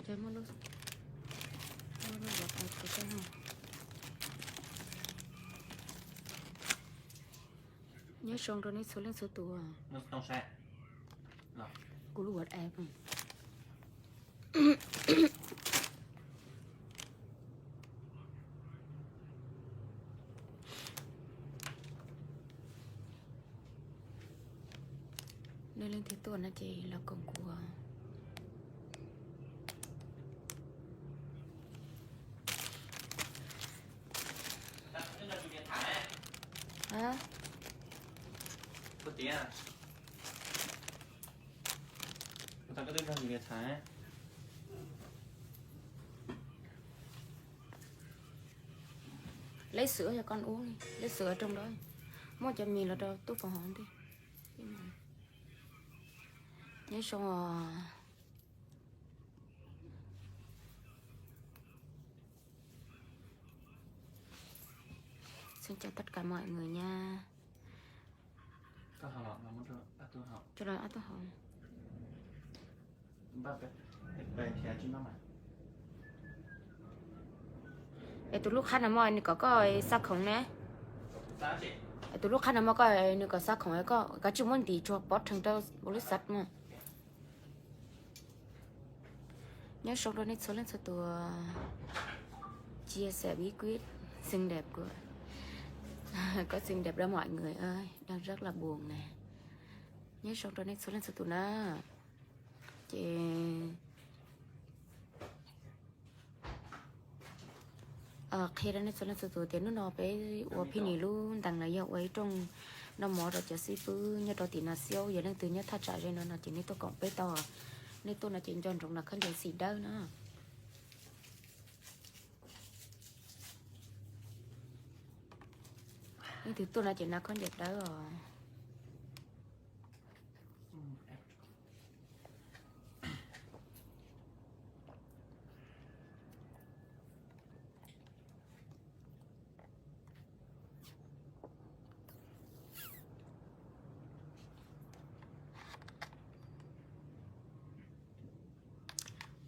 Ces muaj lub, muaj lub WhatsApp kuv tej no. Nyob zoo rau nej txhua leej txhua tus. Kuv lub WhatsApp. Nej leej twg tuaj no ces los koom kuv. Lấy sữa cho con uống đi, lấy sữa ở trong đó. Muab cov mis los rau tub pov hov ntej. Nyob zoo. Xin chào tất cả mọi người nha. Cho lawv ap tub hov. Es tus lub qhab no muaj nws kom koj xa khoom ne. Es tus lub qhab no muaj koj nws kom xa khoom, koj kav tsij muab ntim tsuag pov rhees rau ua lub xav mog. Nyob zoo rau nej txhua leej txhua tus. Chia sẻ bí quyết xinh đẹp của, có xinh đẹp đó mọi người ơi, đang rất là buồn nè. Nyob zoo rau nej txhua leej txhua tus na. Ces qhia rau nej txhua leej txhua tus tias hnub no peb ua phij nis lub ntees no yog ua ib rooj noj mov rau cov xib fwb nyob rau tim Nas Xiauj. Yog leej twg nyob thaj tsam ze no no ces nej tuaj koom peb tau. Nej tuaj no ces nco ntsoov los khaub ncaws xim dawb na. Leej twg tuaj no ces hnav khaub ncaws dawb os.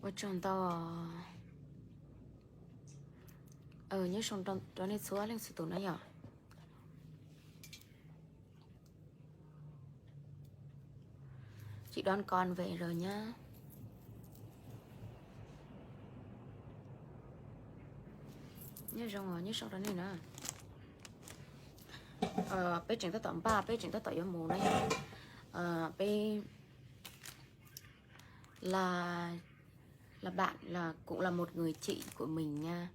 Ua tsaug ntau. Nyob zoo rau nej txhua leej txhua tus na yom. Chị đón con về rồi nhá. Nyob zoo, nyob zoo rau nej na. Peb tseem tab tom npaj, peb tseem tab tom yuav mus na yom. Peb là, là bạn là cũng là một người chị của mình nha.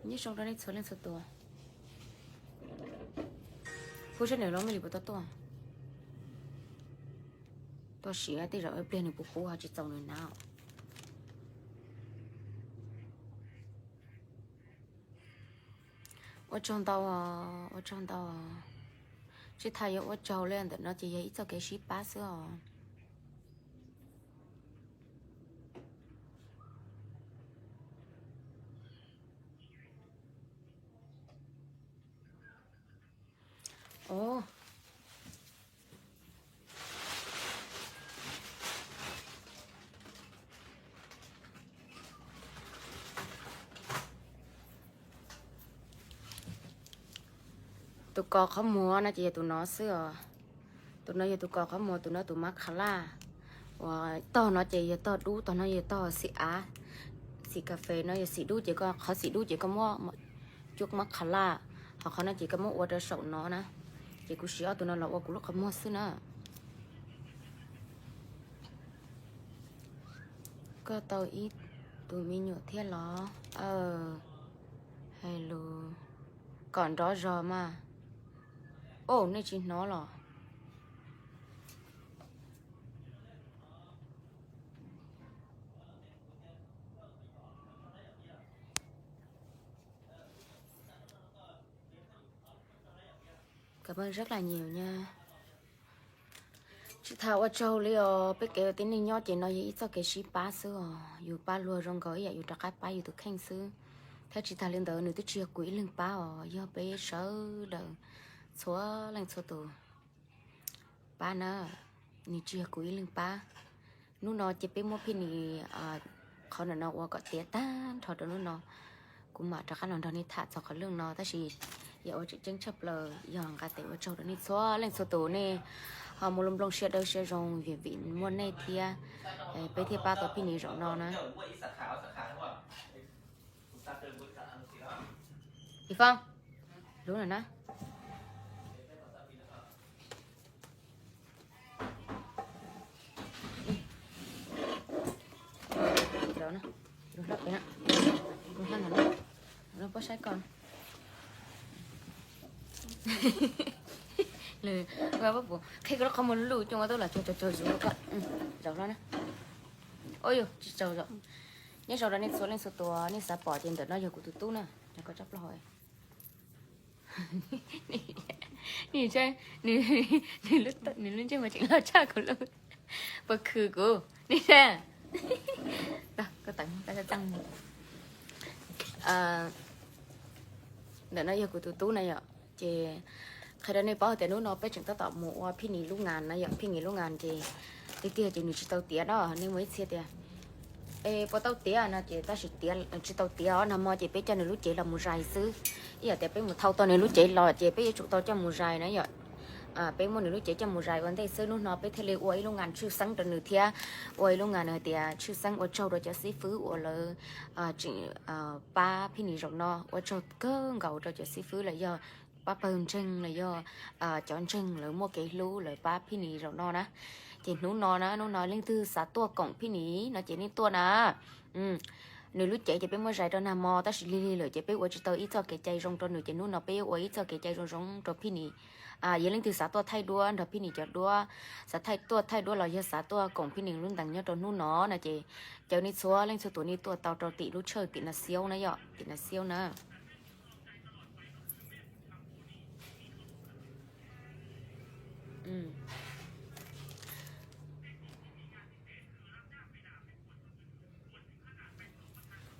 Nyob zoo rau nej txhua leej txhua tus. Pub sab nws los me li puas tau tuaj. Tuaj siav tej zaum ib pliag nws puas pub ho tsis txaus nws hnav. Ua tsaug ntau, ua tsaug ntau. Tsis tas yuav ua tsaug li ntawm no ces yog ib txoj kev sib pab xwb os. Tus kos qhov muag no ces yog tus no xwb os. Tus no yog tus kos qhov muag, tus no tus mab kha laj. Uas tog no ces yog tog dub, tog no yog tog xim av, xim kas fes no yog xim dub ces koj, qhov xim dub ces koj muab cuab mab kha laj, ho qhov no ces koj muab ua rau saum no na. Ces kuv siv ob tug no los ua kuv lub qhov muag xwb na. Koj tau ib tug me nyuam thiab los? Aw, hais lus kom nrov zog mas. Au, nej tsis hnov los? Cảm ơn rất là nhiều nha. Tsis tas ua tsaug li os, peb kev ua tib neeg nyob ces no yog ib txoj kev sib pab xwb os. Yus pab luag zoo nkaus ib yam yus rov qab pab yus tus kheej xwb. Thiab tsis tas li ntawd nws twb tsis yog kuv ib leeg pab os, yog peb sawv daws txhua leej txhua tus pab na. Nws tsis yog kuv ib leeg pab, Hnub no ces peb muab Phij Nis qhov ntawm no ua kom tiav tag nrho rau hnub no. Kuv mam rov qab los nrog nej tham txog qhov lej no, tab sis yog ua tseem ceeb tshaj plaws yog nqa tes ua tsaug rau nej txhua leej txhua tus, nej ho muaj lub nplooj siab dawb siab zoo vim muaj nej thiab peb thiaj pab tau Phij Nis zaum no na. Ib Foob, lub no na. Pob saib ko. Qhib ko lub qhov muag luj coj ua tau los tsaug tsaug zuv ko. Zaum no na. Ua yus tsis tsaug zog. Nyob zoo rau nej txhua leej txhua tus, nej xav pom ces ntawm no yog kuv tus tub na, ko tsob plaub hau. Nws lub ntsej muag tseem loj tshaj kuv lub, puas khwv kuv ne. Ntawm no yog kuv tus tub na yom, ces qhia rau nej paub tias hnub no peb tseem tab tom mus ua Phij Nis lub ngas na yom. Phij Nis lub ngas ces tiag tiag ces nws tsis tau tiav no, nej muaj ib txhia tias es puas tau tiav no ces tab sis tsis tau tiav os, nag hmo ces peb coj nws lub cev los mus zais xwb. Ib yam tias peb mus thau tau nws lub cev los ces peb yuav tsum tau coj mus zais na yom. Peb muab nws lub cev coj mus zais ua ntej xwb, hnub no peb thiaj li ua ib lub ngas tshwj xeeb rau nws thiab ua ib lub ngas nws hais tias tshwj xeeb ua tsaug rau cov xib fwb uas lawv tseem pab Phij Nis zaum no, ua tsaug kawg nkaus rau cov xib fwb los yog pab pawg ntseeg los yog cov ntseeg lawv muaj kev hlub lawv pab Phij Nis zaum no na. Ces hnub no na, hnub no leej twg xav tuaj koom Phij Nis no ces nej tuaj na. Nws lub cev ces peb muab zais rau nag hmo tab sis lig lig lawm ces peb ua tsis tau ib txoj kev cai zoo rau nws, ces hnub no peb yuav ua ib txoj kev cai zoo zoo rau Phij Nis. Yog leej twg xav tuaj thaij duab nrog Phij Nis cov duab, xav thaij tuaj thaij duab los yog xav tuaj koom Phij Nis lub ntees nyob rau hnub no no ces caw nej txhua leej txhua tus nej tuaj tau rau tim lub tshawj tim na xiaub na yom, tim na xiaub na.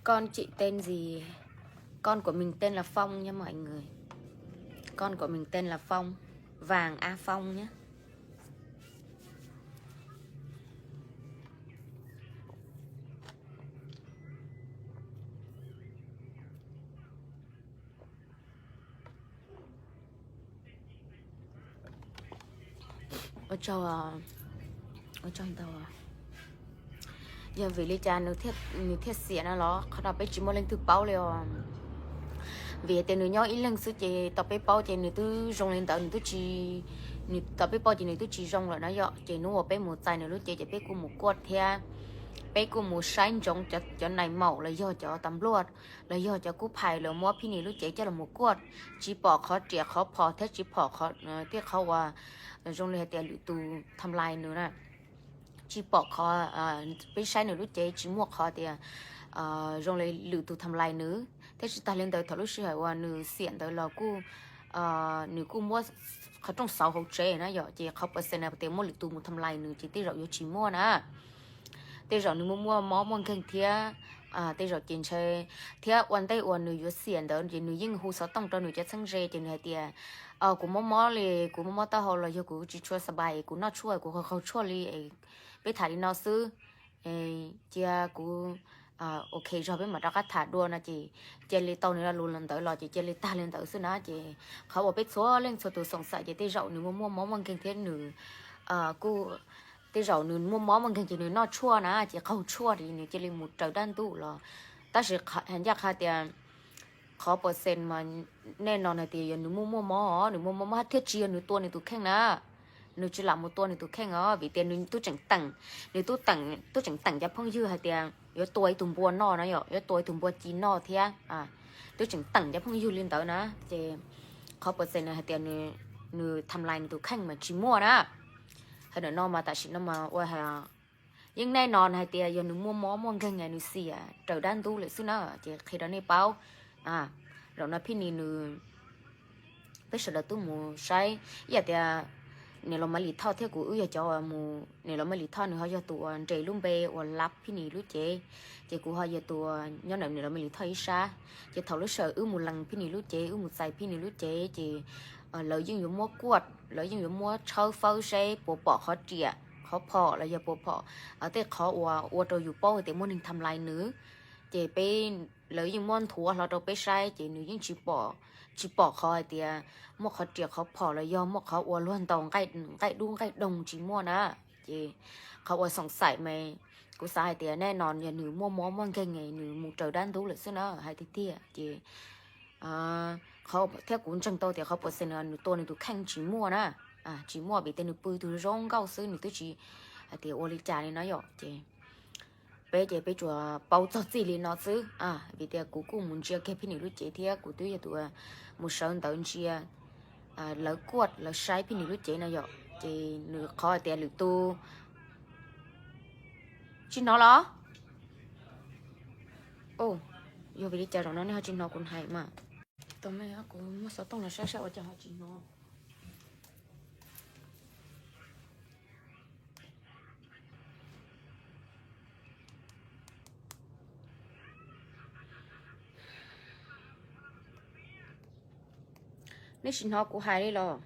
Con chị tên gì? Con của mình tên là Phong nha mọi người. Con của mình tên là Phong. Vàng A Phong nhé. Ua tsaug, ua tsaug ntau. Yog vim li cas nws thiaj xiam no los? Qhov no peb tsis muaj leej twg paub li os. Vim hais tias nws nyob ib leeg xwb ces tau peb paub ces nws twb zoo li ntawd, nws twb tsis, nws tau peb paub ces nws twb tsis zoo lawm na yom. Ces hnub uas peb mus txais nws lub cev ces peb kuj mus kuaj thiab, peb kuj mus saib ntsoov cov nais maum los yog cov tas npluaj los yog cov kub phais lawv muab Phij Nis lub cev coj los mus kuaj, tsis pom qhov riam qhov phom thiab tsis pom qhov, tej qhov uas zoo li hais tias lwm tus tham lais nws na. Tsis pom qhov, peb saib nws lub cev tsis muaj qhov tias zoo li lwm tus tham lais nws, thiab tsis tag li ntawd thaum lub sij hawm uas nws xiam ntawd los kuj, nws kuj muab qhov rooj xauv hauv tsev na yom, ces qhov percent tias muaj lwm tus mus tham lais nws ces tej zaum yuav tsis muaj na. Tej zaum nws muaj muaj mob muaj nkeeg thiab, tej zaum ces ntshe, thiab ua ntej uas nws yuav xiam ntawd ces nws yeej hu xov tooj rau nws cov txheeb ze ces nws hais tias, kuv mob mob li, kuv mob mob taub hau los yog kuv tsis tshua xas npais, kuv noj tshuaj kuv qaug tshuaj li, peb tham li no xwb, cia kuv, ok zog peb mam rov qab tham dua no ces cia li tau nws lo lus ntawd los ces cia li tag li ntawd xwb na. Ces qhov uas peb txhua leej txhua tus xoom xaim ces tej zaum nws muaj muaj mob muaj nkeeg thiab nws kuj, tej zaum nws muaj mob muaj nkeeg ces nws noj tshuaj na ces qaug tshuaj ces nws cia li mus raws dab ntuj los. Tab sis ncaj qha tias qhov percent mas nej no hais tias yog nws muaj muaj mob, nws muaj mob mob thiab tsis yog nws tua nws tus kheej na. Nws tsis lam mus tua nws tus kheej os, vim tias nws twb tseem teem, nws twb teem, twb tseem teem cov phooj ywg hais tias yuav tua ib tug npua noj no yom, yuav tua ib tug npua ci noj thiab, twb tseem teem cov phooj ywg li ntawd na. Ces qhov percent nws hais tias nws tham lais nws tus kheej mas tsis muaj na. Hais ntawm no mas tam sim no mas ua, yeej nej no hais tias yog nws muaj mob muaj nkeeg nws xiam raws dab ntub lawm xwb na, ces qhia rau nej paub. Zaum no Phij Nis nws, peb sawv daws twb mus saib, ib yam tias niam laus Maiv Lis Thoj thiab kuv wb yog cov uas mus, niam laus Maiv Lis Thoj nws ho yog tus uas nres lub npe uas lab Phij Nis lub cev, ces kuv ho yog tus uas nyob ntawm niam laus Maiv Lis Thoj ib sab. Ces thaum lub sij hawm wb mus lees Phij Nis lub cev, wb mus txais Phij Nis lub cev ces lawv yeej yuav muab kuaj, lawv yeej yuav muab tshawb fawb seb puas pom qhov riam, qhov phom los yog puas phom, tej qhov uas ua rau yus paub hais tias muaj neeg tham lais nws, ces peb, lawv yeej muab nthuav hlo rau peb saib ces nws yeej tsis pom, tsis pom qhov hais tias muaj qhov riam qhov phom los yog muaj qhov ua luag ntaus nqaij dub nqaij doog tsis muaj na. Ces qhov ua xoom xaim mas kuv xav hais tias nej no yog nws muaj mob muaj nkeeg, nws mus raws dab ntub lawm xwb na, hais tiag tiag ces qhov thiab kuv ntseeg tau tias qhov puas xees nws tua nws tus kheej tsis muaj na, tsis muaj vim tias nws pw tus zoo nkauj xwb, nws twb tsis hais tias ua li cas li no yom. Ces peb ces peb tsuas paub txog txij li no xwb, vim tias kuv kuj mus ntsia kiag Phij Nim lub cev thiab kuv twb yog tus mus sawv ntawd ntsia, lawv kuaj lawv saib Phij Nim lub cev no yom. Ces nws qhov hais tias lwm tus tsis hnov los, yog vim li cas zaum no nej ho tsis hnov kuv hais mas? Tau mas kuv muab xov tooj los saib saib ua cas ho tsis hnov. Nej tsis hnov kuv hais li los?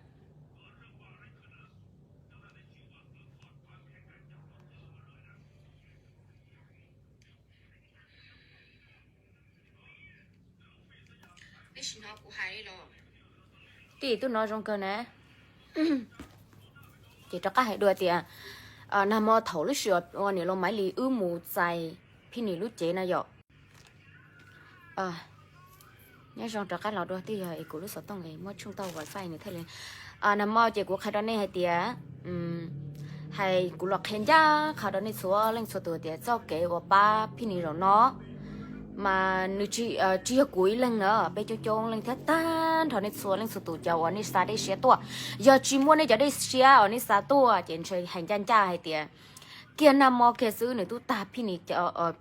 Tij tub no zoo kawg na. Ces rov qab hais dua tias, nag hmo thaum lub sij hawm uas niam laus Maiv Lis wb mus txais Phij Nim lub cev no yom. Nyob zoo rov qab los dua, twb yog es kuv lub xov tooj es muab tshooj tau wifi nws thiaj li. Nag hmo ces kuv qhia rau nej hais tias, hais kuv los qhia ncaj qha rau nej txhua leej txhua tus tias txoj kev uas pab Phij Nim zaum no mas nws tsis yog kuv ib leeg na, peb coob coob leej thiab tag nrho nej txhua leej txhua tus cov uas nej xa dej siab tuaj. Yog tsis muaj nej cov dej siab uas nej xa tuaj ces ntshe hais ncaj ncaj hais tias kiag nag hmo kiag xwb nws twb tag Phij Nim,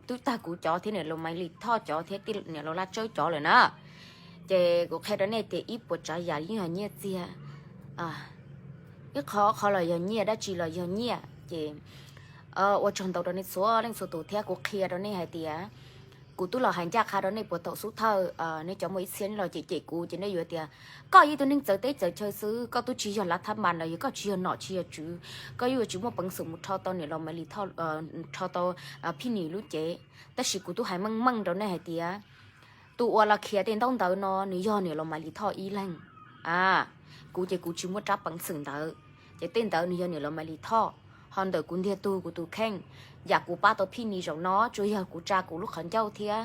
twb tag kuv cov thiab niam laus Maiv Lis Thoj cov thiab niam laus Laj Tsawb cov lawm na. Ces kuv qhia rau nej tias ib puas tsav yam yeej yog nyiaj txiag, ib qho qhov los yog nyiaj, dab tsi los yog nyiaj. Ces ua tsaug ntau rau nej txhua leej txhua tus thiab kuv qhia rau nej hais tias kuv twb los hais ncaj qha rau nej puag thaum xub thawj, nej cov muaj ib txhia nej los cem cem kuv ces nej yuav tias koj yog ib tug neeg txawv teb txawv chaw xwb, koj twb tsis yog lav thab npas los yog koj tsis yog nom tsis yog tswv, koj yuav tsis muaj peev xwm mus rho tau niam laus Maiv Lis Thoj, rho tau Phij Nim lub cev. Tab sis kuv twb hais meej meej rau nej hais tias tus uas los khiav tej ntaub ntawv no nws yog niam laus Maiv Lis Thoj ib leeg. Kuv ces kuv tsis muaj rab peev xwm ntawd, ces tej ntawd nws yog niam laus Maiv Lis Thoj. Ho ntawm kuv ntiag tug kuv tus kheej, yam kuv pab tau Phij Nim zaum no tsuas yog kuv tsa kuv lub qhov ncauj thiab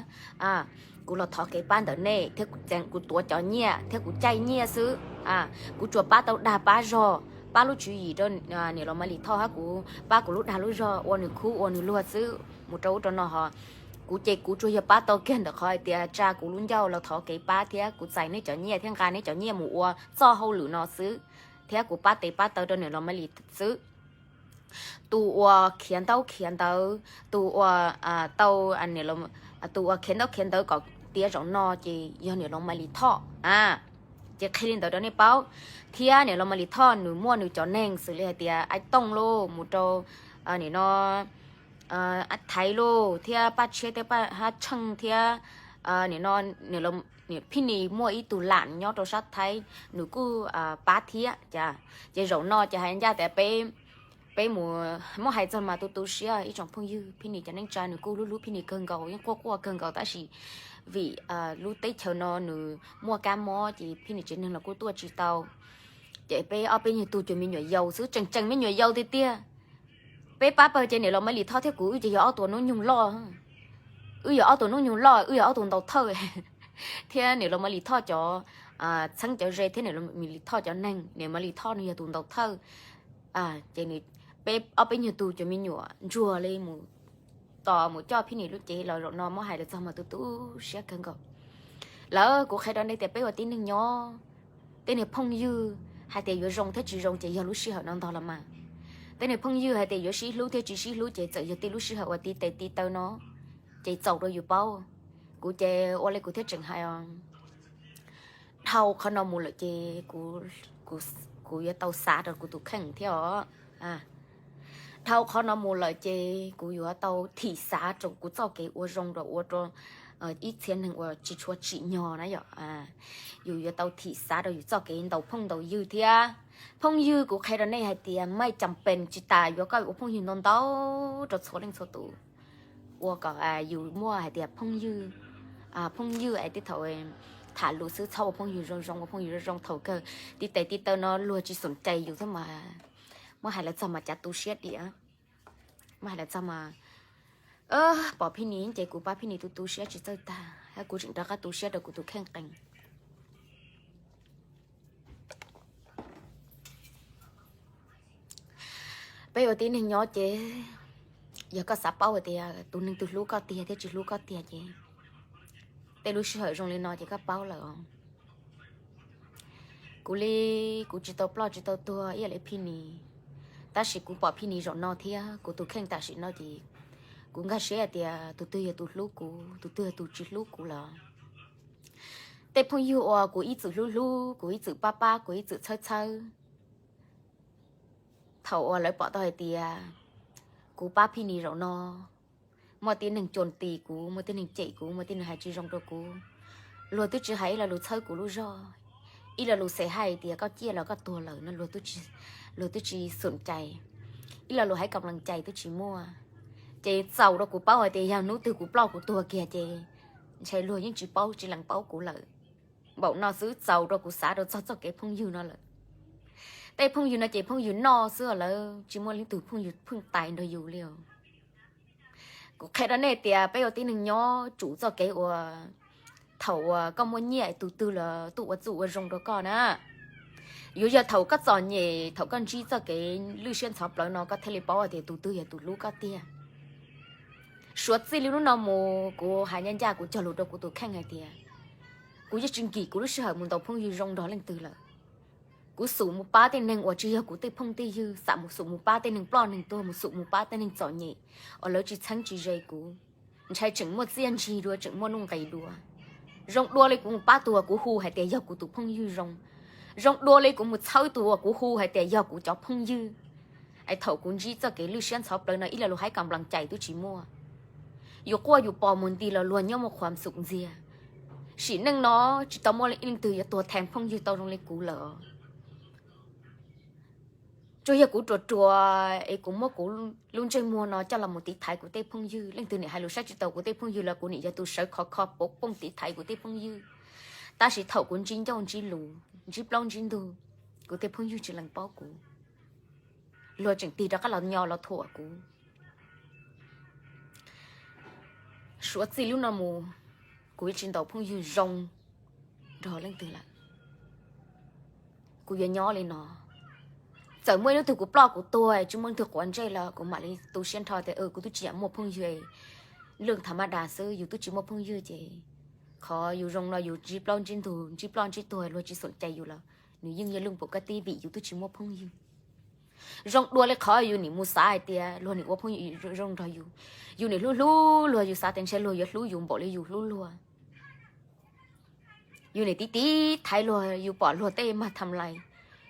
kuv los thov kev pab ntawm nej thiab kuv tuav cov nyiaj thiab kuv caij nyiaj xwb. Kuv tsuas pab tau dag pab zog, pab lub tswv yim rau niam laus Maiv Lis Thoj hab kuv pab kuv lub dag lub zog ua nws khub ua nws luag xwb mus rau ub rau no ho. Kuv ces kuv tsuas yog pab tau kiag ntawm qhov hais tias tsa kuv lub ncauj los thov kev pab thiab kuv txais nej cov nyiaj thiab nqa nej cov nyiaj mus ua txoj hauj lwm no xwb, thiab kuv pab tes pab taw rau niam laus Maiv Lis xwb. Tus uas khiav ntaub khiav ntawv, tus uas tau, tus uas khiav ntaub khiav ntawv kom tiav zaum no ces yog niam laus Maiv Lis Thoj. Ces qhia li ntawd rau nej paub. Thiab niam laus Maiv Lis Thoj nws muaj nws cov neeg xws li hais tias Aib Tooj lauj, mus rau nim no Aib Thaiv lauj, thiab Paj Tshiab thiab Paj Hab Tsheej thiab nim no Phij Nis muaj ib tug lam nyob rau sab Thaib, nws kuj pab thiab cas. Ces zaum no ces hais ncaj tias peb, peb mus, muab hais txog mas tu tu siab ib tsoom phooj ywg, Phij Nis cov neej tsa nws kuj hlub hlub Phij Nis kawg nkaus, yeej quaj quaj kawg nkaus tab sis vim lub teb chaws no nws muaj kab mob ces Phij Nis tsev neeg los kuj tuaj tsis tau. Ces peb ob peb nyuag tug cov me nyuam yaus xwb, tseem tseem me nyuam yaus tiag tiag. Peb pab pawg ces niam laus Maiv Lis Thoj thiab kuv wb ces yog ob tug hnub nyoog loj. Wb yog ob tug hnub nyoog loj, wb yog ob tug ntaus thawj thiab niam laus Maiv Lis Thoj cov txheeb cov ze thiab niam laus Maiv Lis Thoj cov neeg, niam Maiv Lis Thoj nws yog tus ntaus thawj. Ces peb ob peb nyuag tug cov me nyuam ntsuag li mus tos mus coj Phij Nis lub cev los zaum no muab hais lawm txog mas tu tu siab kawg nkaus. Lawv kuv qhia rau nej tias peb ua tib neeg nyob, tej niag phooj ywg hais tias yuav zoo thiab tsis zoo ces yog lub sij hawm no ntog los mas. Tej niag phooj ywg hais tias yuav sib hlub thiab tsis sib hlub ces txawm yog tej lub sij hawm uas ti tes ti taw no ces txaus rau yus paub. Kuv ces ua li kuv thiaj tseem hais, dhau qhov no mus lawm ces kuv yuav tau xav rau kuv tus kheej thiab os. Dhau qhov no mus lawm ces kuv yuav tau thim xav rau kuv txoj kev ua zoo rau ua rau ib txhia neeg uas tsis tshua tsim nyog na yom, yus yuav tau thim xav rau yus txoj kev ntaus phooj ntaus ywg thiab. Phooj ywg kuv qhia rau nej hais tias maj cam pees tsis tas yuav koj ua phooj ywg ntau ntau rau txhua leej txhua tus, ua kom yus muaj hais tias phooj ywg, phooj ywg es tej thaum tham lus xwb, txhob ua phooj ywg zoo zoo, ua phooj ywg zoo zoo thaum kawg tib tes tib taw no luag tsis xom cai yus thiab mas. Muab hais lawv txog mas cas tu siab diam. Muab hais lawv txog mas pom Phij Nis ces kuv pab Phij Nis tu tu siab tsis txawj tag, kuv tseem rov qab tu siab rau kuv tus kheej qees. Peb ua tib neeg nyob ces yog koj xav paub hais tias tus neeg twg hlub koj tiag thiab tsis hlub koj tiag ces tej lub sij hawm zoo li no ces koj paub lawm os. Kuv li, kuv tsis tau ploj tsis tau tuag ib yam li Phij Nis, tab sis kuv pom Phij Nis zaum no thiab kuv tus kheej tam sim no ces kuv nkag siab hais tias tus twg yog tus hlub kuv, tus twg yog tus tsis hlub kuv lawm. Tej phooj ywg uas kuv ib txwm hlub hlub, kuv ib txwm pab pab, kuv ib txwm txhawb txhawb, thaum uas lawv pom tau hais tias kuv pab Phij Nis zaum no, muaj tib neeg cuam tis kuv, muaj tib neeg cem kuv, muaj tib neeg hais tsis zoo rau kuv, luag twb tsis hais ib lo lus txhawb kuv lub zog, ib lo lus xav hais tias koj ciaj los koj tuag lawm no, luag twb tsis xom cai, ib lo lus hais kam lees cai twb tsis muaj. Ces txaus rau kuv paub hais tias yog hnub twg kuv ploj kuv tuag kiag ces ntshe luag yeej tsis paub tsis lees paub kuv lawm. Npaum no xwb txaus rau kuv xav rau txog txoj kev phooj ywg no lawm. Tej phooj ywg no ces phooj ywg noj xwb, lawv tsis muaj leej twg phooj ywg pheej tais nrog yus li os. Kuv qhia rau nej tias peb ua tib neeg nyob tsum txoj kev uas thaum uas koj muaj nyiaj tus twg los tuaj ua txuj ua zoo rau koj na. Yuav yog thaum koj txom nyem, thaum koj ntsib txoj kev lwj siab ntxhov plawv no koj thiaj li paub tias tus twg yog tus hlub koj tiag. Suav txij li hnub no mus kuv hais ncaj ncaj kuv cog lus rau kuv tus kheej hais tias kuv yeej tsis nkim kuv lub sij hawm mus ntaus phooj ywg zoo nrog leej twg lawm. Kuv xub mus pab tej neeg uas tsis yog kuv tej phooj tej ywg, xub mus pab tej neeg ploj neeg tuag, mus xub mus pab tej neeg txom nyem uas lawv tsis txheeb tsis ze kuv, ntshai tseem muaj txiaj ntsig dua, tseem muaj nuj nqis dua. Zoo dua li kuv mus pab tus uas kuv hu hais tias yog kuv tus phooj ywg zoo. Zoo dua li kuv mus txhawb tus uas kuv hu hais tias yog kuv cov phooj ywg. Es thaum kuv ntsib txoj kev lwj siab ntxhov plawv no ib lo lus hais kam lees cai twb tsis muaj. Yus quaj yus pos mus nti los luag nyob muaj qhuas xum ntxiag. Sim neej no tsis tau muaj leej twg yuav tuag thees phooj ywg tau zoo li kuv lawm. Tsuas yog kuv ruam ruam es kuv muab kuv lub ntsej muag no coj los mus tiv thaiv kuv tej phooj ywg. Leej twg niam hais lus saib tsis taus kuv tej phooj ywg los kuv niam yog tus sawv khov kho pov pooj tiv thaiv kuv tej phooj ywg. Tab sis thaum kuv ntsib ncauj ntsib lus, ntsib plaub ntsib ntug, kuv tej phooj ywg tsis lees paub kuv, luag tseem tig rov qab los nyo los thuam kuv. Suav txij lub no mus, kuv yuav tsis ntaus phooj ywg zoo nrog leej twg lawm. Kuv yuav nyob li no. Txawm muaj ib hnub twg kuv ploj kuv tuag tsis muaj leej twg quav ntsej los kuv mam li tu siab nrho tias kuv twb tsis yam muaj phooj ywg. Lwj tham ma das xwb, yus twb tsis muaj phooj ywg ces qhov yus zoo no yus ntsib plaub ntsib ntug, ntsib ploj ntsib tuag luag tsis xom cai yus los nws yeej yog lwj pum kab tib vim yus twb tsis muaj phooj ywg. Zoo dua li qhov yus nim mus xav hais tias luag nim ua phooj ywg zoo nrog yus, yus nim hlub hlub luag, yus xav tias ntshe luag yuav hlub yus npaum li yus hlub luag. Yus nim tiv tiv thaiv luag, yus pom luag tej mag tham lais,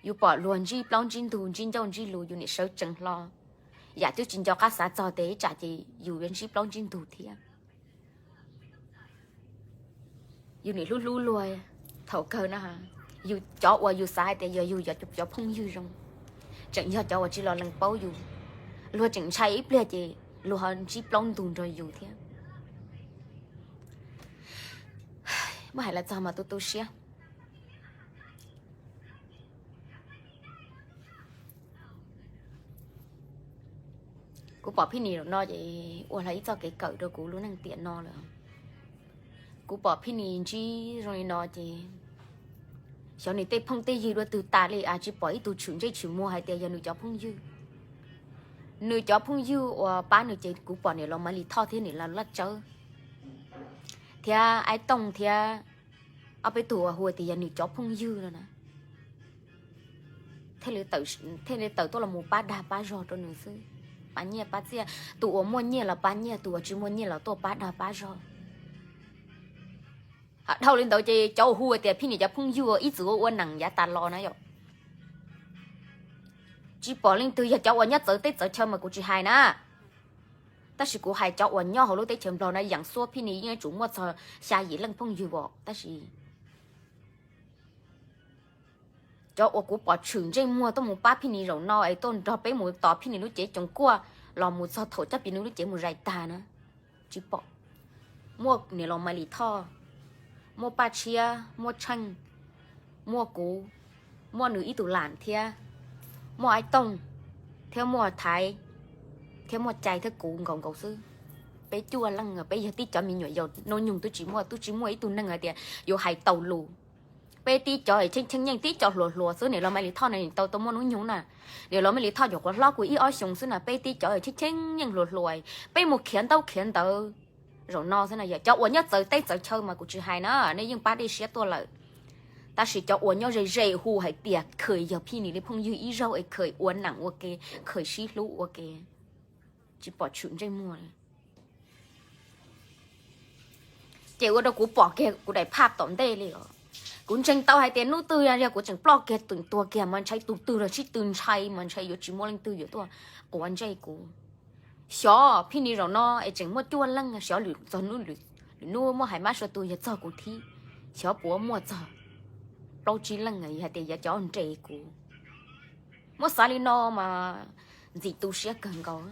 yus pom luag ntsib plaub ntsib ntug, ntsib ncauj ntsib lus, yus nim sawv tsees hlo. Yam twb tsis nco qab xav txog tias ib tsam ces yus yuav ntsib plaub ntsib ntug thiab. Yus nim hlub hlub luag, thaum kawg na, yus cov uas yus xav hais tias yog yus cov phooj ywg zoo, tseem yog cov uas tsis los lees paub yus. Luag tseem ntshai ib pliag ces luag ho ntsib plaub ntug nrog yus thiab. Muab hais los txog mas tu tu siab. Kuv pom Phij Nis zaum no ces ua hlo ib txoj kev kawm rau kuv lub neej tiam no lawm. Kuv pom Phij Nis ntsib zoo li no ces xyov nws tej phooj tej ywg dua twg tas li as tsis pom ib tug tshwm ntsej tshwm muag hais tias yog nws cov phooj ywg. Nws cov phooj ywg uas pab nws ces kuv pom niam laus Mav Lis Thoj thiab niam laus Laj Tsawb thiab Aib Tooj thiab ob peb tug uas hu tias yog nws cov phooj ywg no na, thiaj li tawm tuaj los mus pab dag pab zog rau nws xwb, pab nyiaj pab txiaj. Tus uas muaj nyiaj los pab nyiaj, tus uas tsis muaj nyiaj los tuaj pab dag pab zog. Dhau li ntawd ces cov uas hu tias Phij Nis cov phooj ywg ib txwm ua ua nees yav tas los na yom, tsis pom leej twg yog cov uas nyob txawv teb txawv chaw mas kuv tsis hais na. Tab sis kuv hais cov uas nyob hauv lub teb chaws Nplog no yeej xub phij ni yeej yuav tsum muaj txog xya yim leej phooj ywg os. Tab sis cov uas kuv pom tshwm ntsej muag tuaj mus pab phij ni zaum no es tuaj nrog peb mus tos phij ni lub cev coos kuaj los mus txog thaum coj phij ni lub cev mus zais tag na, tsis pom. Muaj niam laus Maiv Lis Thoj, muaj Paj Tshiab, muaj Tsheej, muaj kuv, muaj nws ib tug lam thiab, muaj Aib Tooj, thiab muaj Thaiv, thiab muaj Cai thiab kuv nkaus nkaus xwb. Peb cuaj leej, peb yog tib cov me nyuam yaus hnub nyoog twb tsis muaj, twb tsis muaj ib tug neeg hais tias yuav hais tau lus. Peb tib cov cheeb cheeb yeej tib cov hluas hluas xwb, niam laus Maiv Lis Thoj no tau tau muaj hnub nyoog na. Niam laus Maiv Lis Thoj nyuam qhuav hlob kuv ib ob xyoos xwb na, peb tib cov cheeb cheeb yeej hluas hluas, peb mus khiav ntaub khiav ntawv zaum no xwb na. Yog cov uas nyob txawv teb txawv chaw mas kuv tsis hais na, nej yeej pab dej siab tuaj lawm. Tab sis cov uas nyob ze ze hu hais tias khawm yog phij ni li phooj ywg ib zaug es khawm ua neem ua ke, khawm sib hlub ua ke, tsis pom tshwm ntsej muag li. Ces ua rau kuv pom kiag kuv daim phaj tom ntej li os. Kuv ntseeg tau hais tias hnub twg yog kuv tseem ploj kiag tseem tuag kiag mas ntshai tus twg los sib tw ntshai mas ntshai yuav tsis muaj leej twg yuav tuaj quav ntsej kuv. Xyov phij ni zaum no es tseem muaj cuaj leej, xyov lwm txog hnub, lwm hnub muaj hais mab sua tus yog txog kuv thiab, xyov puas muaj txog plaub tsib leej hais tias yog cov nres kuv. Muab xav li no mas ntxim tu siab kawg nkaus.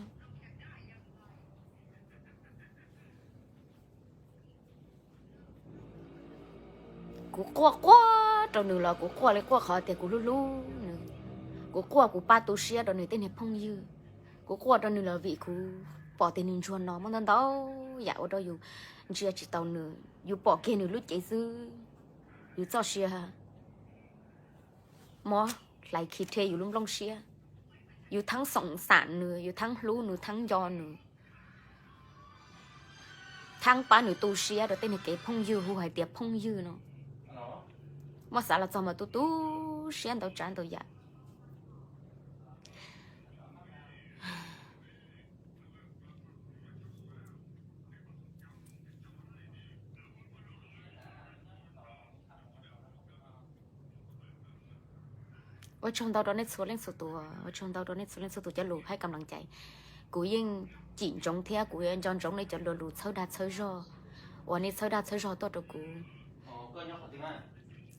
Kuv quaj quaj rau nws los kuv quaj li quaj qhov tias kuv hlub hlub nws. Kuv quaj kuv pab tu siab rau nws tej niag phooj ywg. Kuv quaj rau nws los vim kuv pom tias nws ntsuag no muaj ntau ntau yam ua rau yus ntsia tsis tau nws, yus pom kiag nws lub cev xwb, yus txoj sia mob hlais khi rhe yus lub nplooj siab. Yus theeb xoom xam nws, yus theeb hlub nws, theeb nco nws, theeb pab nws tu siab rau tej niag kev phooj ywg hu hais tias phooj ywg no. Muab xav los txog mas tu tu siab ntau tsav ntau yam. Ua tsaug ntau rau nej txhua leej txhua tus, ua tsaug ntau rau nej txhua leej txhua tus cov lus hais kam lees cai. Kuv yeej cim ntsoov thiab kuv yuav nco ntsoov nej cov lus txhawb dag txhawb zog uas nej txhawb dag txhawb zog tuaj rau kuv.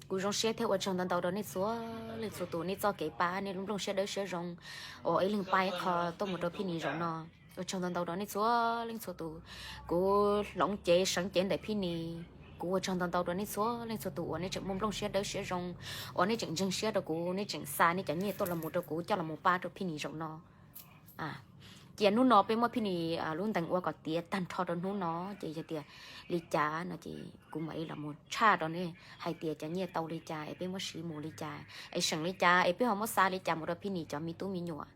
Kuv zoo siab thiab ua tsaug ntau ntau rau nej txhua leej txhua tus, nej txoj kev pab, nej lub nplooj siab dawb siab zoo uas ib leeg pab ib qho tuaj mus rau phij ni zaum no. Ua tsaug ntau ntau rau nej txhua leej txhua tus. Kuv hloov cev seev cev ntawm phij ni. Kuv ua tsaug ntau ntau rau nej txhua leej txhua tus uas nej tseem muaj nplooj siab dawb siab zoo, uas nej tseem ntseeg siab rau kuv, nej tseem xa nej cov nyiaj tuaj los mus rau kuv coj los mus pab rau phij ni zaum no. Cia hnub no peb muab phij ni lub ntees ua kom tiav tag nrho rau hnub no, ces yog tias li cas no ces kuv mam li los mus tshaj rau nej hais tias cov nyiaj tau li cas es peb muab siv mus li cas es seem li cas es peb ho muab xa li cas mus rau phij ni cov me tub me nyuam.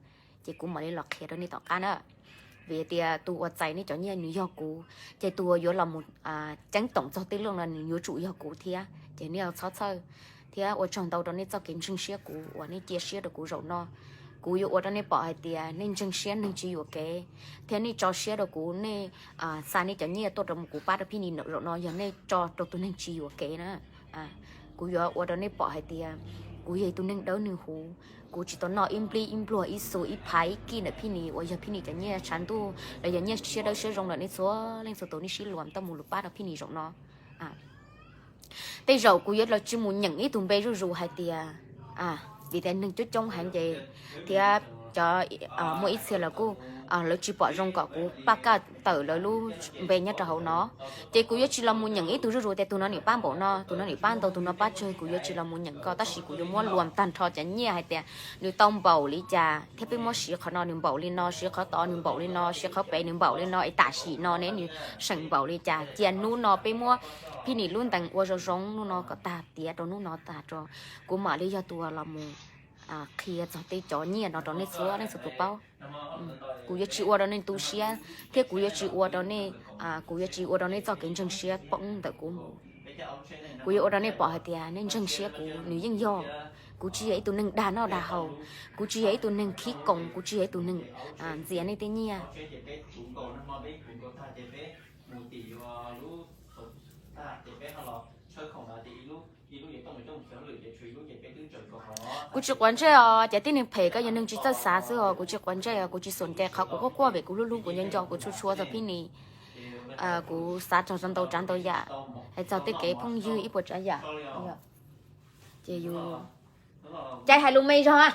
Ces kuv mam li los qhia rau nej tom qab na. Vim tias tus uas txais nej cov nyiaj nws yog kuv, ces tus uas yuav los mus ceeb toom txog tej lub no nws yuav tsum yog kuv thiab. Ces nej txhob txhawj, thiab ua tsaug ntau rau nej txoj kev ntseeg siab kuv uas nej cia siab rau kuv zaum no. Kuv yuav ua rau nej pom hais tias nej ntseeg siab neeg tsis yuam kev, thiab nej tso siab rau kuv, nej xa nej cov nyiaj tuaj rau mus kuv pab rau phij ni zaum no yog nej tso rau tus neeg tsis yuam kev na. Kuv yuav ua rau nej pom hais tias kuv yog ib tug neeg dawb neeg huv, kuv tsis tau noj ib nplij ib npluag ib xu ib phav ib kij ntawm phij ni uas yog phij ni cov nyiaj tshav ntuj los yog nyiaj siab dawb siab zoo ntawm nej txhua leej txhua tus nej sib luag tuaj mus lus pab rau phij ni zaum no. Tej zaum kuv yuav los tsis mus nyeem ib tug npe zuj zus hais tias, vim tias neeg coob coob heev ces, thiab cov, muaj ib txhia los kuj lawv tsis pom zoo kom kuv paj kaj tawm lawv lub npe nyob rau hauv no. Ces kuv yuav tsis los mus nyeem ib tug zuj zus tias tus no nim pab npaum no, tus no nim pab ntau, tus no pab tsawg, kuv yuav tsis los mus nyeem ko, tab sis kuv yuav muab luam tag nrho cov nyiaj hais tias nws tau npaum li cas, thiab peb muab siv qhov no nws npaum li no, siv qhov tod nws npaum li no, siv qhov pem nws npaum li no, es tam sim no ne nws seem npaum li cas. Cia hnub no peb muab phij ni lub ntees ua zoo zoo hnub no kom tag tiav rau hnub no tag rau, kuv mam li yog tus uas los mus qhia txog tej cov nyiaj no rau nej txhua leej txhua tus paub. Kuv yuav tsis ua rau nej tu siab, thiab kuv yuav tsis ua rau nej, kuv yuav tsis ua rau nej txoj kev ntseeg siab poob ntawm kuv mus. Kuv yuav ua rau nej pom hais tias nej ntseeg siab kuv nws yeej yog. Kuv tsis yog ib tug neeg dag noj dag haus, kuv tsis yog ib tug neeg khib koos, kuv tsis yog ib tug neeg ntxias nej tej nyiaj. Kuv tsis quav ntsej os, ces tib neeg phem koj yog neeg tsis txawj xav xwb os. Kuv tsis quav ntsej os, kuv tsis xum nce qhov kuv quaj quaj vim kuv hlub hlub kuv nco nco kuv tshua tshua txog Phij Nis. Kuv xav txog ntau tsav ntau yam, hais txog tej kev phooj ywg ib puas tsav yam. Ces yus caij hais lus me zog a.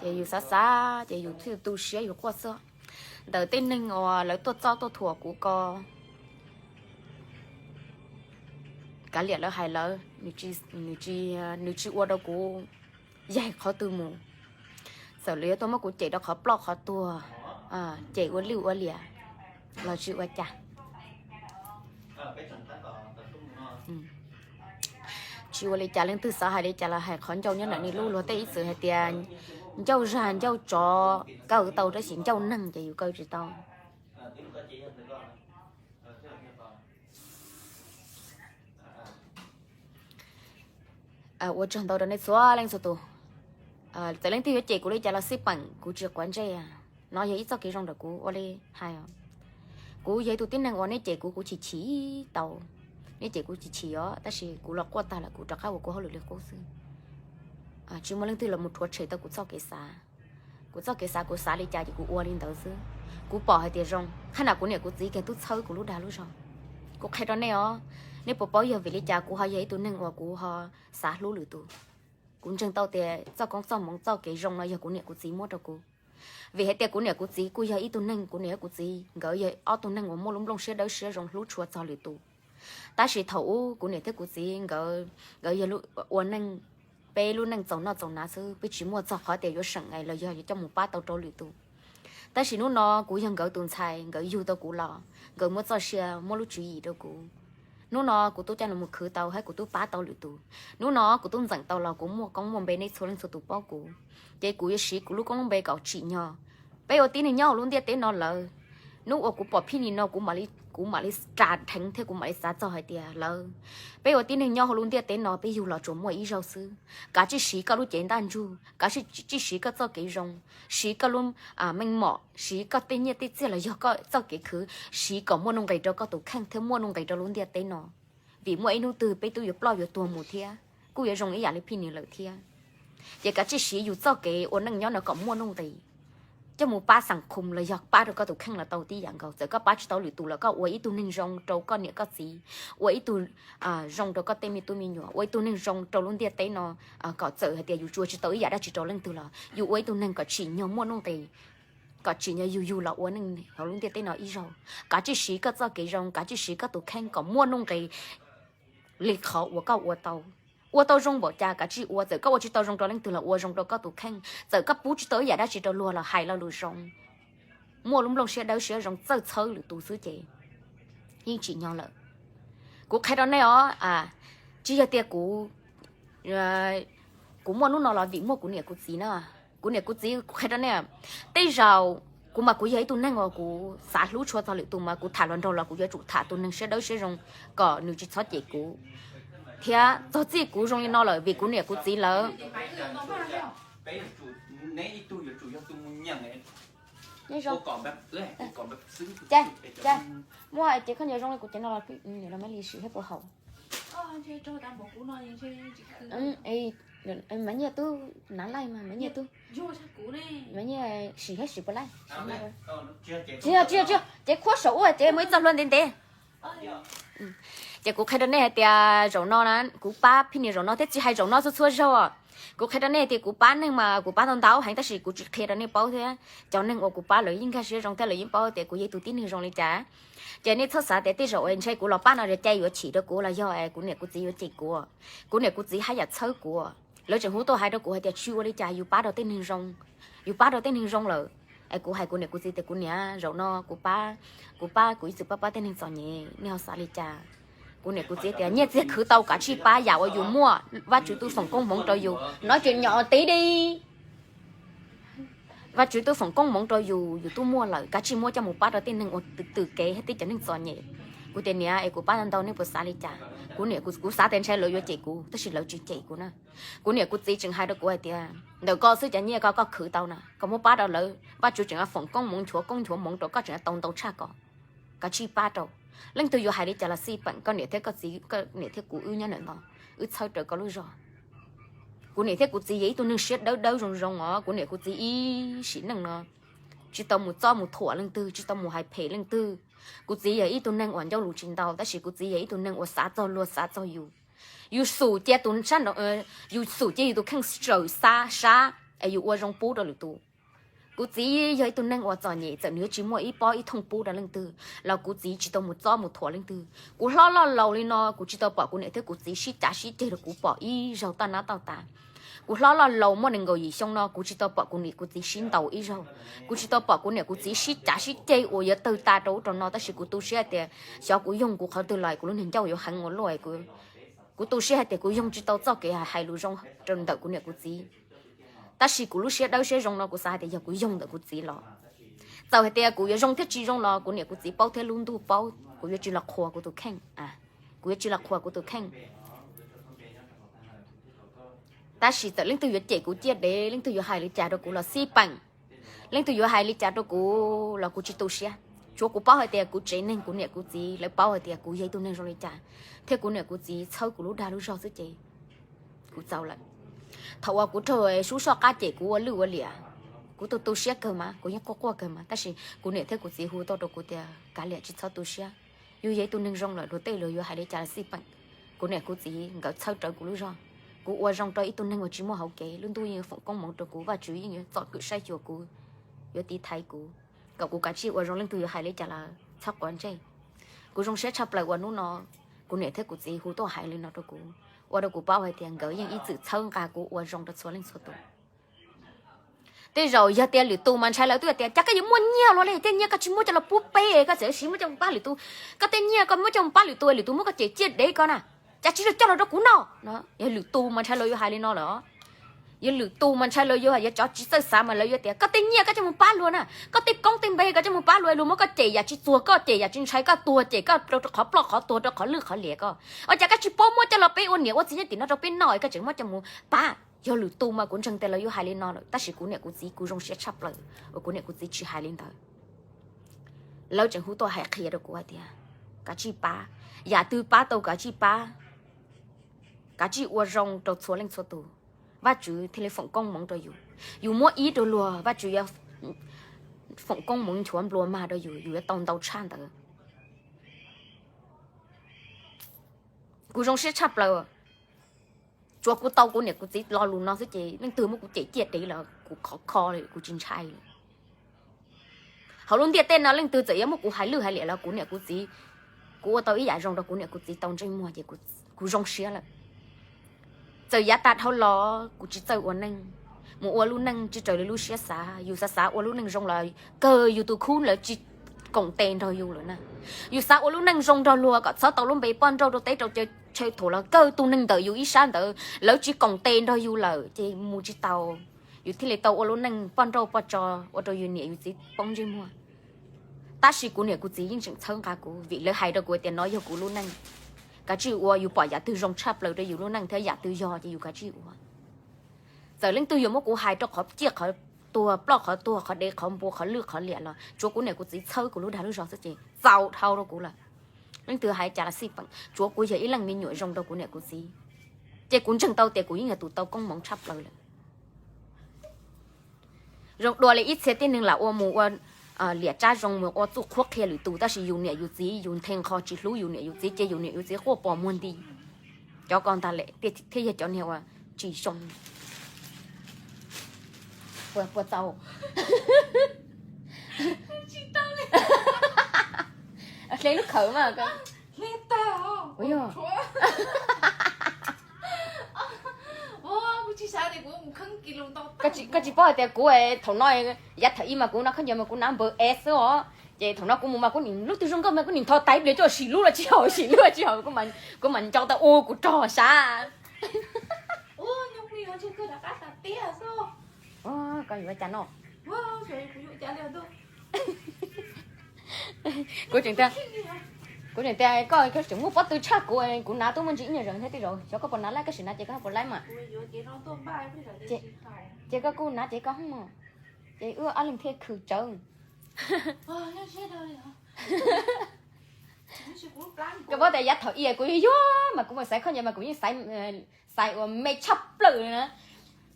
Ces yus xav xav ces yus thiaj tu siab yus quaj xwb. Ntawm tej neeg uas lawv tuaj txob tuaj thuam kuv ko, kav liam lawv hais lawv, nws tsis ua rau kuv yaig qhov twg mus. Txawm lawv yuav tuaj muab kuv cem rau qhov ploj qhov tuag, cem ua lwj ua liam los tsis ua cas. Tsis ua li cas, leej twg xav hais li cas los hais, qhov ncauj nyob ntawm nej lub. Luag tej ib txwm hais tias ncauj zag ncauj tsov kaw tau tab sis ncauj neeg ces yus kaw tsis tau. Ua tsaug ntau rau nej txhua leej txhua tus. Txawm leej twg yuav cem kuv li cas los xij peem, kuv tsis quav ntsej. No yog ib txoj kev zoo ntawm kuv ua li hais. Kuv yog ib tug tib neeg uas nej cem kuv, kuv chim chim tau. Nej cem kuv chim chim os, tab sis kuv los quaj tag lawm kuv rov qab ua kuv hauj lwm li qub xwb. Tsis muaj leej twg los mus rhuav tshem tau kuv txoj kev xav. Kuv txoj kev xav, kuv xav li cas ces kuv ua li ntawd xwb. Kuv pom hais tias zoo, qhab na kuv niam kuv txiv kiag twb txhawb kuv lub dag lub zog. Kuv qhia rau nej os, nej puas paub yog vim li cas kuv ho yog ib tug neeg uas kuv ho xav hlub lwm tus? Kuv ntseeg tau tias txoj koob txoj hmoov txoj kev zoo no yog kuv niam kuv txiv muab rau kuv. Vim hais tias kuv niam kuv txiv kuj yog ib tug neeg, kuv niam kuv txiv nkawd yog ob tug neeg uas muaj lub nplooj siab dawb siab zoo hlub tshua txog lwm tus. Tab sis thaum ub kuv niam thiab kuv txiv nkawd, nkawd yog ua neej, peb lub neej txaus noj txaus hnav xwb, peb tsis muaj txog qhov tias yuav seem los yog yuav coj mus pab tau rau lwm tus. Tab sis hnub no kuv yog nkawd tus ntxhais, nkawd yug tau kuv los, nkawd muab txoj sia muab lub tswv yim rau kuv. Hnub no kuv twb coj los mus khwv tau thiab kuv twb pab tau lwm tus. Hnub no kuv twb ntxeem tau los kuv muaj koob muaj npe, nej txhua leej txhua tus paub kuv, ces kuv yuav siv kuv lub koob lub npe kom tsim nyog. Peb ua tib neeg nyob hauv lub ntiaj teb no lawm, hnub uas kuv pom Phij Nis no kuv mam li ras dheev thiab kuv mam li xav txog hais tias lawm, peb ua tib neeg nyob hauv lub ntiaj teb no peb yug los tsuas muaj ib zaug xwb. Kav tsij siv koj lub cev ntaj ntsug, kav tsij siv koj txoj kev zoo, siv koj lub meej mom, siv koj tej nyiaj tej txiaj los yog koj txoj kev khwv, siv kom muaj nuj nqis rau koj tus kheej thiab muaj nuj nqis rau lub ntiaj teb no. Vim muaj ib hnub twg peb twb yuav ploj yuav tuag mus thiab, kuj yuav zoo ib yam li Phij Nis lawm thiab. Ces kav tsij siv yus txoj kev ua neej nyob no kom muaj nuj nqis, coj mus pab xeem khum los yog pab rau koj tus kheej los tau tib yam nkaus. Txawm koj pab tsis tau lwm tus los koj ua ib tug neeg zoo rau koj niam koj txiv, ua ib tug zoo rau koj tej me tub me nyuam, ua ib tug neeg zoo rau lub ntiaj teb no, kom txawm hais tias yus tsis ua tsis tau ib yam dab tsi rau leej twg los yus ua ib tug neeg kom tsim nyog muaj nuj nqis, kom tsim nyog yus yug los ua neej hauv lub ntiaj teb no ib zaug. Kav tsij siv koj txoj kev zoo, kav tsij siv koj tus kheej kom muaj nuj nqis li qhov uas koj ua tau. Ua tau zoo npaum cas kav tsij ua, txawm koj ua tsis tau zoo rau leej twg los ua zoo rau koj tus kheej, txawm koj pub tsis tau ib yam dab tsi rau luag los hais lo lus zoo, muaj lub nplooj siab dawb siab zoo txawj txhawb lwm tus xwb ces yeej tsim nyog lawm. Kuv qhia rau nej os, tsis yog tias kuv, kuv muaj hnub no los vim muaj kuv niam kuv txiv na. Kuv niam kuv txiv, kuv qhia rau nej, tej zaum kuv mas kuv yog ib tug neeg uas kuv xav hlub tshua txog lwm tus mas kuv tham hluas nraug los kuv yuav tsum tham tus neeg siab dawb siab zoo kom nws tsis txhob cem kuv. Thiab txog txij kuv zoo li no lawm vim kuv niam kuv txiv lawv. Muaj ces koj nyias zoo li kuv ces no los li sim thiab puas haum. Mas nyiaj tub nav laij mas mas nyiaj tub, mas nyiaj sim thiab sim puas laij. Tsis yog, tsis yog, tsis yog, ces khuab saum ua ces muaj ib txoj hlua ntev ntev. Ces kuv qhia rau nej hais tias zaum no na, kuv pab Phij Nis zaum no thiab tsis hais zaum no txhua txhua zaug. Kuv qhia rau nej tias kuv pab neeg mas kuv pab ntau ntau heev tab sis kuv tsis qhia rau nej paub thiab. Cov neeg uas kuv pab lawv yeej nkag siab zoo thiab lawv yeej paub tias kuv yog ib tug tib neeg zoo li cas. Ces nej txhob xav tias tej zaum ntshe kuv los pab no cai yuav chim rau kuv los yog kuv niam kuv txiv yuav cem kuv. Kuv niam kuv txiv haj yam txhawb kuv. Lawv tseem hu tuaj hais rau kuv hais tias tsis ua li cas, yus pab rau tej neeg zoo, yus pab rau tej neeg zoo lawm. Es kuv hais kuv niam kuv txiv tias kuv niam, zaum no kuv pab, kuv pab kuv ib txwm pab pab tej neeg txom nyem, nej ho xav li cas? Kuv niam kuv txiv tias nyiaj txiag khwv tau kav tsij pab, yam uas yus muaj Vajtswv twb foom koob hmoov rau yus no ces nyom tiv di. Vajtswv twb foom koob hmoov rau yus, yus twb muaj lawm, kav tsij muab coj mus pab rau tej neeg uas twm kev thiab tej cov neeg txom nyem. Kuv tias niam es kuv pab ntau ntau nej puas xav li cas? Kuv niam kuv xav tias ntshe lawv yuav cem kuv tab sis lawv tsis cem kuv na. Kuv niam kuv txiv tseem hais rau kuv hais tias ntawm koj xwb cov nyiaj ko koj khwv tau na, koj muab pab rau lawv, Vajtswv tseem foom koob hmoov nchuav koob nchuav hmoov rau koj tseem tau ntau tshaj ko. Kav tsij pab rau. Leej twg yuav hais li cas los xij peem, koj niam thiab koj txiv, koj niam thiab kuv wb nyob ntawm no, wb txhawb rawv koj lub zog. Kuv niam thiab kuv txiv yog ib tug neeg siab dawb dawb zoo zoo os, kuv niam kuv txiv ib sim neej no tsis tau mus txob mus thuam leej twg, tsis tau mus hais phem leej twg. Kuv txiv yog ib tug neeg uas ncauj lus tsis ntau, tab sis kuv txiv yog ib tug neeg uas xav txog luag xav txog yus. Yus xum cia tus sab, yus xum cia yus tus kheej sawm sab, es yus ua zoo pub rau lwm tus. Kuv txiv yog ib tug neeg uas txom nyem, txawm nws yuav tsis muaj ib pob ib thooj pub rau leej twg los kuv txiv tsis tau mus txob mus thuam leej twg. Kuv hlob loj laus li no kuv tsis tau pom kuv niam thiab kuv txiv sib cav sib ceg rau kuv pom ib zaug toj nab toj tas. Kuv hlob loj laus muaj nees nkaum yim xyoo no kuv tsis tau pom kuv niam kuv txiv sib ntaus ib zaug. Kuv tsis tau pom kuv niam kuv txiv sib cav sib ceg uas yuav tawg tas rau ub rau no, tab sis kuv tu siab hais tias xyov kuv yoog kuv qhov twg los kuv lub niag ncauj yuav heev ua luaj. Kuv tu siab hais tias kuv yoog tsis tau txoj kev hais lus zoo rau ntawm kuv niam kuv txiv. Tab sis kuv lub siab dawb siab zoo no kuv xav hais tias yog kuv yoog ntawm kuv txiv los, txawm hais tias kuv yuav zoo thiab tsis zoo los kuv niam kuv txiv paub thiab lub ntuj paub, kuv yuav tsis los qhuas kuv tus kheej. Kuv yuav tsis los qhuas kuv tus kheej. Tab sis txawm leej twg yuav cem kuv ciaj dev, leej twg yuav hais li cas rau kuv los xij peem, leej twg yuav hais li cas rau kuv los kuv tsis tu siab. Tsuav kuv paub hais tias kuv tsev neeg kuv niam kuv txiv lawv paub hais tias kuv yog ib tug neeg zoo li cas, thiab kuv niam kuv txiv txhawb kuv lub dag lub zog xwb ces kuv txaus lawm. Thaum uas kuv raug sub soj qab cem kuv ua lwj ua liam, kuv tu tu siab kawg mas, kuv yeej quaj quaj kawg mas, tab sis kuv niam thiab kuv txiv hu tuaj rau kuv tias kav liam tsis txhob tu siab, yus yog ib tug neeg zoo lawm luag tej luag yuav hais li cas los xij peem. Kuv niam kuv txiv nkawd txhawb rawv kuv lub zog. Kuv ua zoo rau ib tug neeg uas tsis muaj hauv kev, lub ntuj yeej yuav foom koob hmoov rau kuv, Vajtswv yeej yuav txom kwm saib xyuas kuv, yuav tiv thaiv kuv, kom kuv kav tsij ua zoo, leej twg yuav hais li cas los txhob quav ntsej. Kuv zoo siab tshaj plaws uas hnub no kuv niam thiab kuv txiv hu tuaj hais li no rau kuv, ua rau kuv paub hais tias nkawd yeej ib txwm txhawb nqa kuv ua zoo rau txhua leej txhua tus. Tej zaum yog tias lwm tus mas ntshai lawv twb tias cas koj yuav muaj nyiaj luaj li, tej nyiaj koj tsis muab coj los pub peb, koj txawm siv muab coj mus pab lwm tus. Koj tej nyiaj koj muab coj mus pab lwm tus, lwm tus muab koj cem ciaj dev ko na, cas tsis los coj los rau kuv noj. Yog lwm tus mas ntshai lawv yuav hais li no lawm. Yog lwm tus mas ntshai lawv yuav, yog cov tsis txawj xav mas lawv yuav tias koj tej nyiaj koj coj mus pab luag na, koj tej koob tej npe koj coj mus pab luag, luag muab koj cem yam tsis txuag koj, cem yam tsis ntshai koj, tuag cem koj rau qhov ploj qhov tuag, rau qhov lwj qhov liam koj. Ua cas koj tsis paub muab coj los peb ua niam ua txiv nyob tim no rau peb noj, koj tseem muab coj mus pab. Yog lwm tus mas kuv ntseeg tias lawv yuav hais li no lawm, tab sis kuv niam kuv txiv kuv zoo siab tshaj plaws uas kuv niam kuv txiv tsis hais li ntawd. Lawv tseem hu tuaj hais qhia rau kuv hais tias kav tsij pab, yam twg pab tau kav tsij pab, kav tsij ua zoo rau txhua leej txhua tus, Vajtswv thiaj li foom koob hmoov rau yus. Yus muab ib rau luag, Vajtswv yuav foom koob hmoov nchuav nplua mag rau yus, yus yuav tau ntau tshaj ntawd. Kuv zoo siab tshaj plaws. Tsuav kuv tau kuv niam kuv txiv lo lus no xwb ces leej twg muab kuv cem ciaj dev los kuv khov kho li, kuv tsis ntshai li. Hauv lub ntiaj teb no leej twg txawm yuav muab kuv hais lwj hais liam los kuv niam kuv txiv, kuv ua tau ib yam zoo rau kuv niam kuv txiv tau ntsej muag ces kuv zoo siab lawm. Txawm yav tas dhau los kuv tsis txawj ua neej, mus ua lub neej tsis raws li lub siab xav, yus xav xav ua lub neej zoo los kawg yus tus khub lawv tsis koom tes nrog yus lawm na. Yus xav ua lub neej zoo nrog luag kom txhob tau lub npe poj nrauj rau teb rau chaw, chaw thuam los kawg tus neeg ntawm yus ib sab ntawd lawv tsis koom tes nrog yus lawm ces mus tsis tau. Yus thiaj li tau ua lub neej poj nrauj poj tso ua rau yus niam yus txiv poob ntsej muag. Tab sis kuv niam kuv txiv yeej tseem txhawb nqa kuv vim lawv hais rau kuv tias no yog kuv lub neej. Kav tsij ua, yus pom yam twg zoo tshaj plaws rau yus lub neej thiab yam twg yog ces yus kav tsij ua. Txawm leej twg yuav muab kuv hais rau qhov ciaj qhov tuag, ploj qhov tuag, qhov dev qhov npua, qhov lwj qhov liam los tsuav kuv niam kuv txiv txhawb kuv lub dag lub zog xwb ces txaus dhau rau kuv lawm. Leej twg hais cas los xij peem, tsuav kuv yog ib leej me nyuam zoo rau kuv niam kuv txiv, ces kuv ntseeg tau tias kuv yeej yog tus tau koob hmoov tshaj plaws lawm. Zoo dua li ib txhia tib neeg lam ua mus ua liam tsab zoo mus ua txuj qhuab qhia lwm tus, tab sis yus niam yus txiv yus nthe nqho tsis hlub yus niam yus txiv ces yus niam yus txiv quaj pos muag nti. Cov ko ntag lem thiaj yog cov niag uas tsis zoo. Puas txaus? Hle lub khawm mas. Koj tsis paub hais tias kuv thaum no, yav thaum ib mas kuv no khaub ncaws mas kuv nav npawg S xwb os. Ces thaum no kuv mus mas kuv nim lub twg zoo nkauj mas kuv nim nthos tais plias coj sim lub los tsis haum, sim lub los tsis haum, kuv mam nco tau ua kuv rog sav. Ko yuav cas no? Kuv tseem tias, kuv tseem tias koj tseem muaj pob tw tshaj kuv, kuv nav tuaj muaj ntsis ib nyuag zaus thiab tej zaum xyov koj puas nav laib, koj sim nav ces koj puas laib mas. Ces koj kuj nav ces koj hoob mog, ces wb ob leeg thiaj khwv tsawv. Koj paub tias yav thaum ub kuv yuag yuag mas kuv mus xaiv khaub ncaws mas kuv yeej xaiv, xaiv uas me tshaj plaws li na.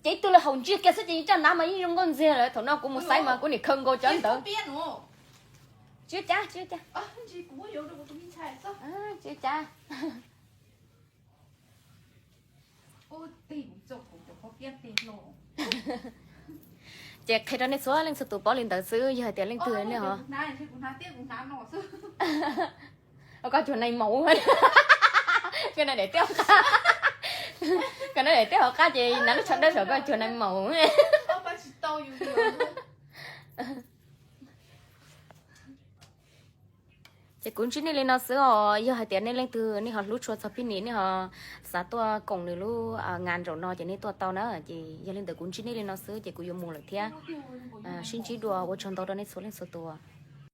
Ces ib tug li haus ntsiag kiag xwb ces yeej caj nab mas yeej zoo nkauj ntxiag lawm. Thaum no kuv mus xaiv mas kuv niam khaws nkaus cov ntawd. Tsis ua cas, tsis ua cas. Tsis ua cas. Ces qhia rau nej txhua leej txhua tus paub li ntawd xwb, yog hais tias leej twg nej ho, koj cuag nais maum, koj na daim tiab hauv qab, koj na daim tiab hauv qab ces hnav lub tsho dawb saum koj cuag nais maum. Ces kuv ntsib nej li no xwb os, yog hais tias nej leej twg nej ho hlub tshua txog Phij Nim, nej ho xav tuaj koom nws lub ngas zaum no ces nej tuaj tau na. Ces yog li ntawd kuv ntsib nej li no xwb ces kuv yuav mus lawm thiab. Sib ntsib dua, ua tsaug ntau rau nej txhua leej txhua tus.